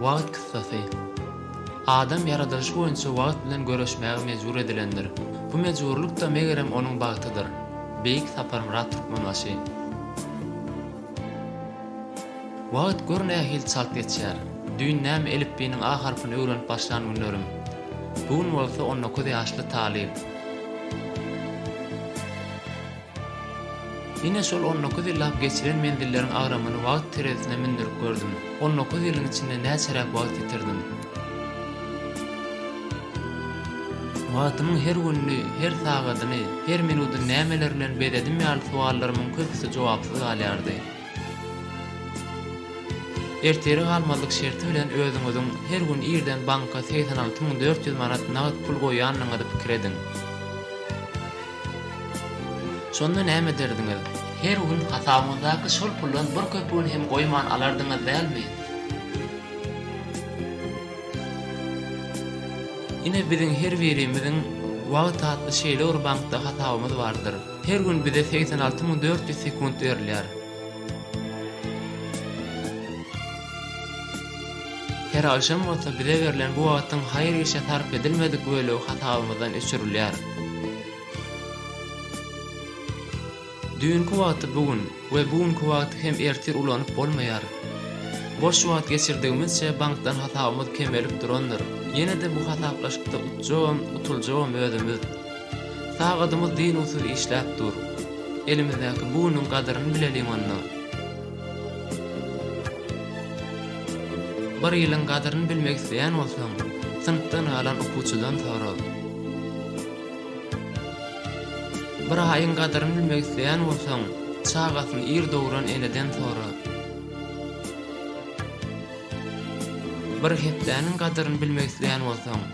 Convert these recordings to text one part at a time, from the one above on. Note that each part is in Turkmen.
Wagt kyssasy. Adam ýaradylyşy boýunça wagt bilen göreşmäge mejbur edilendir. Bu mejburlyk-da megerem onuň bagtydyr. Beýik Saparmyrat Türkmenbaşy. Wagt gör nähili çalt geçýär. Düýn näme elipbiýniň A harpyny öwrenip başlan günlerim. Bu gün bolsa 19 ýaşly talyp. Ine şol 19 ýyllap geçiren menzilleriň agramyny wagt terezisine mündürip gördüm. 19 ýylyň içinde näçeräk wagt ýitirdim. Wagtymyň her gününi, her sagadyny, her minudyny nämeler bilen bezedim ýaly sowallarymyň köpüsi jogapsyz galýardy. Ertire galmazlyk şerti bilen özüňiziň her gün irden banka 86 400 manat nagt pul goýýandygyňyzy pikir ediň. Şonda näme ederdiňiz? Her gün hasabyňyzdaky şol puldan bir köpügini hem goýman alardyňyz dälmi? Ine biziň her birimiziň Wagt atly şeýle bir bankda hasabymyz bardyr. Her gün bize 86 400 sekunt berilýär. Her agşam bolsa bize berlen bu wagtyň haýyr işe sarp edilmedik bölegi hasabymyzdan öçürilýär. Düýnki wagty bu gün we bu günki wagty hem ertir ulanyp bolmaýar. Boş wagt geçirdigimizçe bankdan hasabymyz kemelip durandyr. Ýene-de bu hasaplaşykda utjagam, utuljagam özümiz. Sagadymyz dynuwsyz işläp dur. Elimizdäki bu günüň gadyryny bileliň onda. Bir ýylyň gadyryny bilmek isleýän bolsaň, synpdan galan okuwçydan sora. Bir aýyň gadyryny bilmek isleýän bolsaň, çagasyny ir dogran eneden sora. Bir hepdäniň gadyryny bilmek isleýän bolsaň,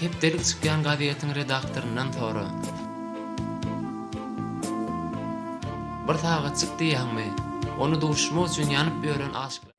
hepdelik çykýan gazetiň redaktoryndan sora. Bir sagatjyk diýýäňmi? Ony duşmak üçin ýanyp ýören aşyklar.